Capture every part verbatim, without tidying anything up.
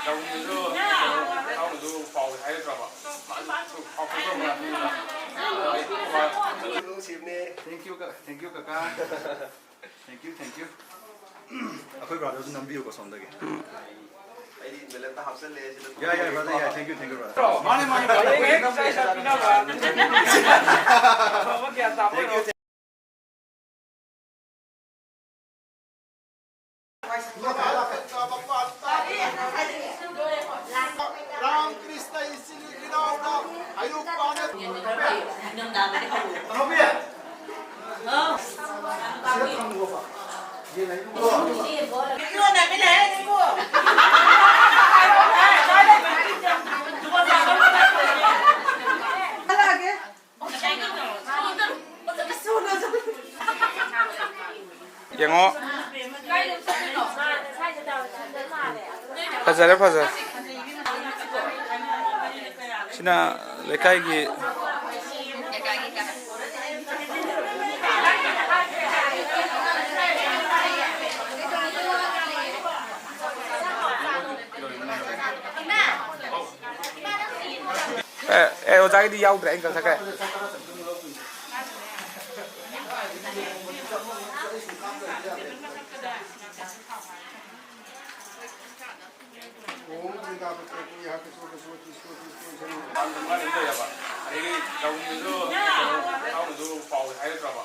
ꯇꯧꯅꯤꯁꯨ ꯇꯧꯅꯤꯁꯨ ꯄꯥꯎ ꯍꯥꯏꯔꯛꯇ꯭ꯔꯕ? ꯃꯥꯁꯨ ꯄꯥꯎ ꯐꯥꯎꯔꯛꯇ꯭ꯔꯕ ꯉꯥꯛꯇꯅꯤꯅ꯫ ꯅꯨꯡꯁꯤꯕꯅꯦ꯫ Thank you, ꯀ-, thank you, ꯀꯀꯥ꯫ Thank you, thank you. ꯑꯩꯈꯣꯏ brotherꯁꯨ ꯅꯝꯕꯤꯌꯨꯀꯣ ꯁꯣꯝꯗꯒꯤ꯫ ꯑꯩꯗꯤ envelopeꯇ ꯍꯥꯞꯆꯜꯂꯦ ꯁꯤꯗ꯫ ꯌꯥꯏ, ꯌꯥꯏ, brother, ꯌꯥꯏ꯫ Thank you, thank you, brother. ꯃꯥꯅꯦ, ꯃꯥꯅꯦ, brother꯫ ꯍꯦꯛ ꯄꯩꯁꯥ ꯄꯤꯅꯕ꯫ ꯑꯐꯕ ꯒ꯭ꯌꯥꯟ ꯇꯥꯕ ꯑꯣꯏꯔꯣ꯫ ꯔꯥꯝ ꯀ꯭ꯔꯤꯁꯅ ꯏꯆꯤꯜ ꯏꯅꯥꯎꯗ ꯍꯩꯔꯨꯛ ꯄꯥꯟꯅ ꯌꯦꯡꯉꯣ꯫ ꯐꯖꯔꯦ, ꯐꯖꯔꯦ꯫ ꯁꯤꯅ ꯂꯩꯀꯥꯏꯒꯤ꯫ ꯑꯦ, ꯑꯦ, ꯑꯣꯖꯥꯒꯤꯗꯤ ꯌꯥꯎꯗ꯭ꯔꯦ, ꯑꯩꯅ ꯀꯛꯊꯠꯈ꯭ꯔꯦ꯫ ꯑꯗꯒꯤ ꯂꯧꯃꯤꯁꯨ ꯏꯇꯥꯎꯅꯁꯨ ꯄꯥꯎ ꯍꯥꯏꯔꯛꯇ꯭ꯔꯕ?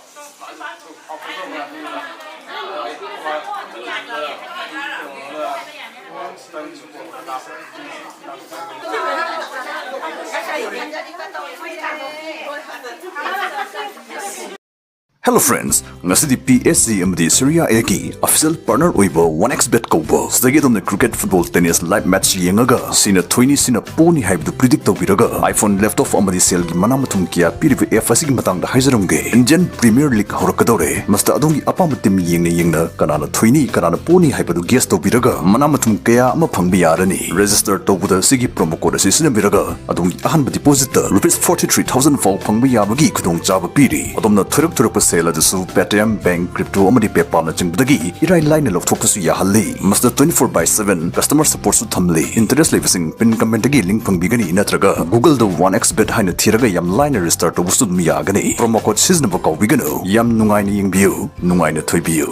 Hello friends, ꯉꯁꯤꯗꯤ P S G ꯑꯃꯗꯤ Serie Aꯒꯤ official partner ꯑꯣꯏꯕ one X bet ꯀꯧꯕ ꯁꯤꯗꯒꯤ ꯑꯗꯣꯝꯅ cricket, football, tennis live match ꯌꯦꯡꯉꯒ ꯁꯤꯅ ꯊꯣꯏꯅꯤ, ꯁꯤꯅ ꯄꯣꯅꯤ ꯍꯥꯏꯕꯗꯨ predict ꯇꯧꯕꯤꯔꯒ iPhone laptop ꯑꯃꯗꯤ ꯁꯦꯜꯒꯤ ꯃꯅꯥ ꯃꯊꯨꯝ ꯀꯌꯥ ꯄꯤꯔꯤꯕ app ꯑꯁꯤꯒꯤ ꯃꯇꯥꯡꯗ ꯍꯥꯏꯖꯔꯝꯒꯦ꯫ Indian Premier League ꯍꯧꯔꯛꯀꯗꯧꯔꯦ꯫ ꯃꯁꯤꯗ ꯑꯗꯣꯝꯒꯤ ꯑꯄꯥꯝꯕ team ꯌꯦꯡꯅ ꯌꯦꯡꯅ ꯀꯅꯥꯅ ꯊꯣꯏꯅꯤ, ꯀꯅꯥꯅ ꯄꯣꯅꯤ ꯍꯥꯏꯕꯗꯨ guess ꯇꯧꯕꯤꯔꯒ ꯃꯅꯥ ꯃꯊꯨꯝ ꯀꯌꯥ ꯑꯃ ꯐꯪꯕ ꯌꯥꯔꯅꯤ꯫ Register ꯇꯧꯕꯗ ꯁꯤꯒꯤ promo code ꯑꯁꯤ ꯁꯤꯖꯤꯟꯅꯕꯤꯔꯒ ꯑꯗꯣꯝꯒꯤ ꯑꯍꯥꯟꯕ depositꯇ rupees forty three thousand ꯐꯥꯎ ꯐꯪꯕ ꯌꯥꯕꯒꯤ ꯈꯨꯗꯣꯡꯆꯥꯕ ꯄꯤꯔꯤ꯫ ꯑꯗꯣꯝꯅ ꯊꯣꯏꯔꯛ ꯊꯣꯏꯔꯛꯄ ꯁꯦꯜ ꯑꯗꯨꯁꯨ Paytm, bank, crypto ꯑꯃꯗꯤ PayPalꯅꯆꯤꯡꯕꯗꯒꯤ ꯏꯔꯥꯏ ꯂꯥꯏꯅ ꯂꯧꯊꯣꯛꯄꯁꯨ ꯌꯥꯍꯜꯂꯤ꯫ ꯃꯁꯤꯗ twenty four by seven customer supportꯁꯨ ꯊꯝꯂꯤ꯫ Interest ꯂꯩꯕꯁꯤꯡ pin commentꯇꯒꯤ link ꯐꯪꯕꯤꯒꯅꯤ, ꯅꯠꯇ꯭ꯔꯒ Googleꯗ one X bet ꯍꯥꯏꯅ ꯊꯤꯔꯒ ꯌꯥꯝ ꯂꯥꯏꯅ register ꯇꯧꯕꯁꯨ ꯑꯗꯨꯝ ꯌꯥꯒꯅꯤ꯫ Promo code ꯁꯤꯖꯤꯟꯅꯕ ꯀꯥꯎꯕꯤꯒꯅꯨ꯫ ꯌꯥꯝ ꯅꯨꯡꯉꯥꯏꯅ ꯌꯦꯡꯕꯤꯌꯨ, ꯅꯨꯡꯉꯥꯏꯅ ꯊꯣꯏꯕꯤꯌꯨ꯫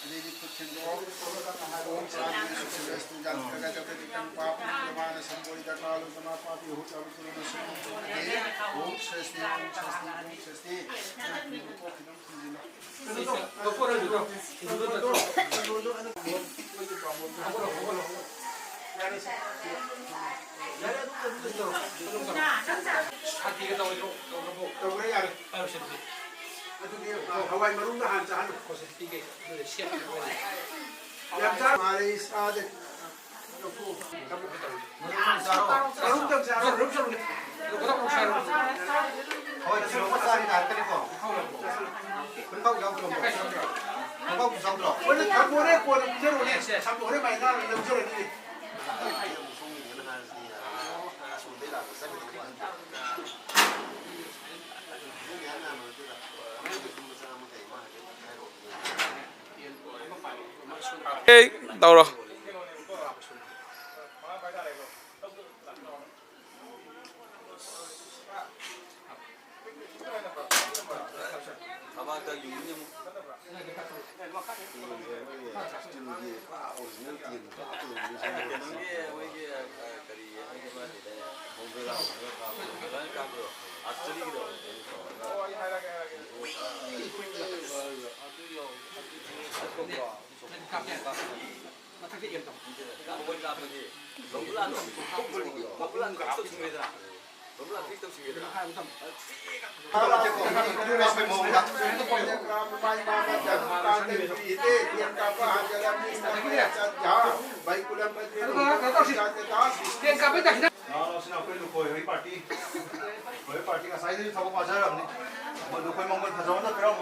ꯑꯗꯩꯗꯤ ꯈꯨꯠ ꯁꯦꯡꯗꯣꯛꯑꯣ꯫ ꯌꯥꯝ ꯈꯔ ꯈꯔ ꯈꯔ ꯈꯔ ꯄꯥꯞ ꯄ꯭ꯔꯃꯥꯅ ꯁꯝꯕꯣꯏꯗ ꯀꯥꯂꯨ ꯀꯃꯥ ꯄꯥꯄꯤ ꯍꯨ ꯆꯥꯂꯨ ꯀꯨꯂꯨ ꯅ ꯁꯨꯃꯨ ꯀꯨꯂꯨ ꯅ ꯗꯦ꯫ ꯎꯝ ꯁ꯭ꯋꯁꯇꯤ, ꯎꯝ ꯁ꯭ꯋꯁꯇꯤ, ꯎꯝ ꯁ꯭ꯋꯁꯇꯤ꯫ ꯈꯤꯇꯪ ꯈꯨꯝꯖꯤꯜꯂꯣ꯫ ꯌꯥꯔꯦ, ꯌꯥꯔꯦ, ꯑꯗꯨꯝ ꯇꯧꯔꯣ꯫ ꯇꯧꯔꯦ, ꯌꯥꯔꯦ꯫ ꯑꯗꯨꯗꯤ ꯍꯋꯥꯏ ꯃꯔꯨꯝꯗꯣ ꯍꯥꯟꯅ ꯆꯥꯍꯜꯂꯣ꯫ ꯌꯥꯝ ꯆꯥ-, ꯃꯥꯔꯦ, ꯏꯁꯥꯗ꯫ ꯃꯔꯨꯝꯗꯪ ꯆꯥꯔꯣ꯫ ꯃꯔꯨꯝꯗꯪ ꯆꯥꯔꯣ, ꯃꯔꯨꯝ ꯆꯥꯔꯣ꯫ ꯍꯣꯏ, ꯁꯤꯔꯣꯝ ꯆꯥꯔꯤ ꯇꯥꯔꯛꯀꯅꯤꯀꯣ꯫ ꯐꯨꯔꯤꯠꯈꯥꯎ ꯌꯥꯎꯗ꯭ꯔꯣ? ꯐꯨꯔꯤꯠꯈꯥꯎꯗꯨ ꯌꯥꯎꯗ꯭ꯔꯣ? ꯍꯣꯔꯦꯟ ꯊꯝꯃꯣꯔꯦ, ꯀꯣꯟꯅ ꯄꯤꯖꯔꯣꯅꯦ꯫ ꯊꯝꯃꯣꯔꯦ, ꯃꯥꯏ ꯅꯥꯟꯅ ꯂꯧꯖꯔꯅꯤ꯫ ꯑꯦ, ꯇꯧꯔꯣ꯫ ꯀꯩꯅꯣꯒꯤ, ꯃꯣꯏꯒꯤ, ꯑ, ꯀꯔꯤ, ꯃꯣꯏꯒꯤ ꯃꯥ ꯂꯩꯗꯥꯏꯅꯦ? ꯕꯣꯝꯕꯦ ꯂꯥꯛꯄꯗ ꯀꯥꯞꯄꯗꯣ꯫ ꯑꯗꯨꯃꯥꯏꯅ ꯀꯥꯞꯄꯗꯣ꯫ ꯑꯁ, ꯆꯠꯂꯤꯒꯤꯗꯣ꯫ ꯃꯊꯛꯇ ꯑꯦꯝ ꯇꯧ꯫ ꯕꯣꯝꯕꯦ ꯂꯥꯛꯄꯗꯤ ꯕꯪꯒꯨꯂꯥꯗꯣ, ꯕꯪꯒꯨꯂꯥꯗꯣ ꯀꯛꯊꯠ ꯊꯝꯈ꯭ꯔꯦꯗꯅ꯫ ꯁꯤꯅ ꯑꯩꯈꯣꯏ ꯂꯨꯈꯣꯏ ꯍꯣꯏ ꯄꯥꯔꯇꯤ꯫ ꯍꯣꯏ ꯄꯥꯔꯇꯤ ꯉꯁꯥꯏꯗꯒꯤ ꯊꯕꯛ ꯋꯥꯖꯔꯕꯅꯤ꯫ ꯃꯣꯏ ꯂꯨꯈꯣꯏ ꯃꯪꯒꯣꯜ ꯐꯖꯕ ꯑꯝꯇ ꯄꯤꯔꯝꯃꯨ꯫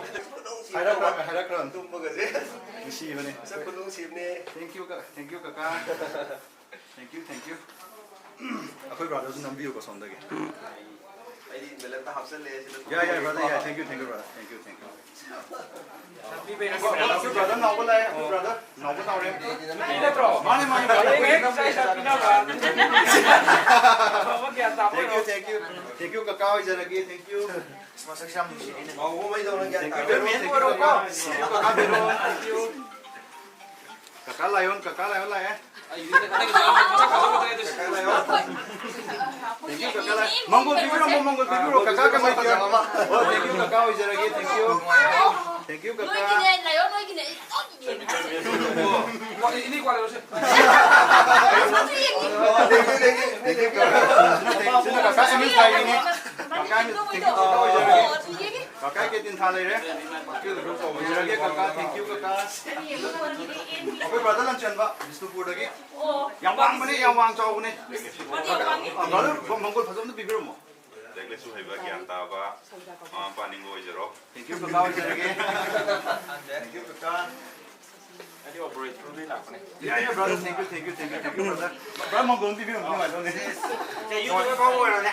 ꯍꯥꯏꯔꯛꯈ꯭ꯔꯕꯅꯤ, ꯍꯥꯏꯔꯛꯈ꯭ꯔꯕꯅꯤ꯫ ꯇꯨꯝꯕꯒꯁꯦ ꯅꯨꯡꯁꯤꯕꯅꯦ꯫ ꯁꯛ ꯈꯨꯅꯨꯡꯁꯤꯕꯅꯦ꯫ Thank you, ꯀ-, thank you, ꯀꯀꯥ꯫ Thank you, thank you. ꯑꯩꯈꯣꯏ brotherꯁꯨ ꯅꯝꯕꯤꯌꯨꯀꯣ ꯁꯣꯝꯗꯒꯤ꯫ ꯑꯩꯗꯤ envelopeꯇ ꯍꯥꯞꯆꯜꯂꯦ ꯁꯤꯗ꯫ ꯌꯥꯏ, ꯌꯥꯏ, brother, ꯌꯥꯏ꯫ Thank you, thank you, brother. Thank you, thank you. ꯑꯩꯈꯣꯏ brother ꯅꯥꯎꯕ ꯂꯥꯛꯑꯦ, ꯑꯩꯈꯣꯏ brother ꯅꯥꯎꯕ ꯅꯥꯎꯔꯦꯝ꯫ ꯃꯥꯅꯦ, ꯃꯥꯅꯦ, brother꯫ Thank you, thank you. Thank you, ꯀꯀꯥ ꯑꯣꯏꯖꯔꯒꯦ, thank you꯫ ꯃꯁꯛꯁꯦ ꯌꯥꯝ ꯅꯨꯡꯁꯤꯅꯦ꯫ Thank you, thank you, thank you, ꯀꯀꯥ꯫ Thank you, ꯀꯀꯥ ꯕꯤꯅꯣ꯫ Thank you꯫ ꯀꯀꯥ ꯂꯥꯏꯌꯣꯟ, ꯀꯀꯥ ꯂꯥꯏꯌꯣꯟ ꯂꯥꯛꯑꯦ꯫ Thank you, ꯀꯀꯥ ꯂꯥꯏ-, ꯃꯪꯒꯣꯜ ꯄꯤꯕꯤꯔꯝꯃꯣ, ꯃꯪꯒꯣꯜ ꯄꯤꯕꯤꯔꯣ, ꯀꯀꯥ ꯀꯃꯥꯏ ꯇꯧꯔꯤ? ꯑꯣ, thank you, ꯀꯀꯥ ꯑꯣꯏꯖꯔꯒꯦ, thank you꯫ Thank you, ꯀꯀꯥ꯫ ꯅꯣꯏꯒꯤꯅꯦ, ꯂꯥꯏꯌꯣꯟ ꯅꯣꯏꯒꯤꯅꯦ, ꯑꯩ ꯂꯣꯏ ꯌꯦꯡꯉꯦ꯫ ꯏꯅꯦ ꯀ꯭ꯋꯥ ꯂꯩꯔꯣꯁꯦ꯫ ꯑꯗꯨ ꯌꯦꯡꯉꯦ꯫ Thank you, thank you, thank you, ꯀꯀꯥ꯫ ꯁꯤꯅ ꯀꯀꯥ ꯑꯦꯝ ꯑꯦꯁ ꯂꯥꯏꯒꯤꯅꯤ꯫ ꯀꯀꯥ ꯑꯦꯝ ꯑꯦꯁ, thank you, ꯀꯀꯥ ꯑꯣꯏꯖꯔꯒꯦ꯫ ꯑꯣ, ꯑꯗꯨ ꯌꯦꯡꯉꯦ꯫ ꯀꯀꯥ ꯀꯦꯇꯤꯟ ꯊꯥ ꯂꯩꯔꯦ꯫ ꯂꯩꯖꯔꯒꯦ ꯀꯀꯥ, thank you ꯀꯀꯥ꯫ ꯑꯩꯈꯣꯏ brother ꯂꯟꯆꯦꯟꯕ, ꯕꯤꯁꯅꯨꯄꯨꯔꯗꯒꯤ꯫ ꯑꯣ꯫ ꯌꯥꯝ ꯋꯥꯡꯕꯅꯦ, ꯌꯥꯝ ꯋꯥꯡ ꯆꯥꯎꯕꯅꯦ꯫ ꯃꯥꯗꯤ ꯌꯥꯝ ꯋꯥꯡꯉꯤ꯫ ꯑ, brother, ꯃꯪꯒꯣꯜ ꯐꯖꯕ ꯑꯝꯇ ꯄꯤꯕꯤꯔꯝꯃꯣ꯫ ꯂꯥꯏꯔꯤꯛ ꯂꯥꯏꯁꯨ ꯍꯩꯕ, ꯒ꯭ꯌꯥꯟ ꯇꯥꯕ, ꯃꯃꯥ ꯃꯄꯥ ꯅꯤꯡꯕ ꯑꯣꯏꯖꯔꯣ꯫ Thank you ꯀꯀꯥ ꯑꯣꯏꯖꯔꯒꯦ꯫ Thank you ꯀꯀꯥ꯫ ꯑꯩꯗꯤ ꯑꯣꯕꯔ ꯊ꯭ꯔꯨꯗꯩ ꯂꯥꯛꯄꯅꯦ꯫ ꯌꯥꯏ, ꯌꯥꯏ, brother, thank you, thank you, thank you, brother꯫ Brother, ꯃꯪꯒꯣꯜ ꯑꯃ ꯄꯤꯕꯤꯔꯝꯃꯣ, ꯅꯨꯡꯉꯥꯏꯗꯧꯅꯦ꯫ ꯆꯦ, YouTuber ꯐꯥꯎ ꯑꯣꯏꯔꯣꯅꯦ꯫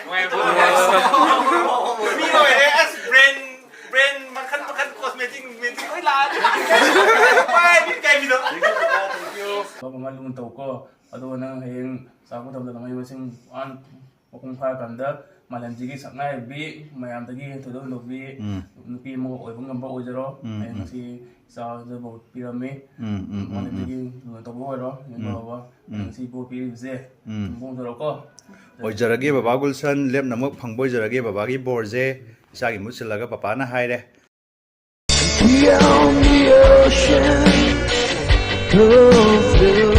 ꯅꯨꯄꯤ ꯑꯣꯏꯔꯦ, ꯑꯁ, brand, brand ꯃꯈꯟ ꯃꯈꯟ cosmetic ꯅꯨꯡꯃꯦꯇꯤꯛ ꯂꯣꯏ ꯂꯥꯛꯑꯅꯤ꯫ ꯄꯥꯏ, ꯃꯤꯠ ꯀꯥꯏꯕꯤꯗꯣ꯫ Thank you ꯀꯀꯥ, thank you꯫ ꯊꯕꯛ ꯑꯃ ꯂꯨꯅ ꯇꯧꯀꯣ꯫ ꯑꯗꯨꯒ ꯅꯪ ꯍꯌꯦꯡ ꯆꯥꯎꯔꯛꯄ ꯃꯇꯝꯗ ꯅꯃꯍꯩ ꯃꯁꯤꯡ ꯋꯥꯅ ꯃꯄꯨꯡ ꯐꯥꯔꯀꯥꯟꯗ ꯃꯥꯂꯦꯝꯁꯤꯒꯤ ꯁꯛꯅꯥꯏꯔꯕꯤ ꯃꯌꯥꯝꯗꯒꯤ ꯊꯣꯏꯗꯣꯛ ꯍꯦꯟꯗꯣꯛꯄꯤ ꯎꯝ꯫ ꯅꯨꯄꯤ ꯑꯃ ꯑꯣꯏꯕ ꯉꯝꯕ ꯑꯣꯏꯖꯔꯣ꯫ ꯎꯝ, ꯑꯩ ꯎꯝ꯫ ꯉꯁꯤ ꯏꯆꯥꯗꯕꯨ ꯄꯤꯔꯝꯃꯤ꯫ ꯎꯝ, ꯎꯝ, ꯎꯝ, ꯃꯥꯂꯦꯝꯁꯤꯒꯤ ꯎꯝ꯫ ꯂꯨꯅ ꯇꯧꯕ ꯑꯣꯏꯔꯣ, ꯏꯃꯥ ꯎꯝ꯫ ꯕꯕꯥ꯫ ꯎꯝ꯫ ꯉꯁꯤ ꯏꯕꯣ ꯄꯤꯔꯤꯕꯁꯦ ꯎꯝ꯫ ꯃꯄꯨꯡ ꯐꯥꯔꯣꯀꯣ꯫ ꯑꯣꯏꯖꯔꯒꯦ ꯕꯕꯥ ꯒꯨꯜꯁꯟ, ꯂꯦꯞꯅꯃꯛ ꯐꯪꯕ ꯑꯣꯏꯖꯔꯒꯦ ꯕꯕꯥꯒꯤ ꯕꯣꯔꯁꯦ꯫ ꯏꯆꯥꯒꯤ ꯃꯍꯨꯠ ꯁꯤꯜꯂꯒ ꯄꯄꯥꯅ ꯍꯥꯏꯔꯦ꯫ Beyond the ocean, oh, blue.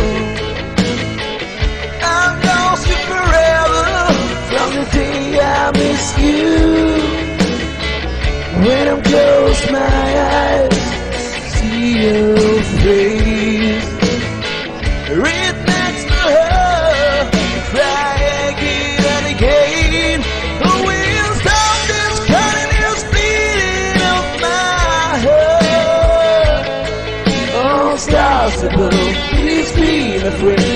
I'm lost forever from the day Possible. Please be my friend.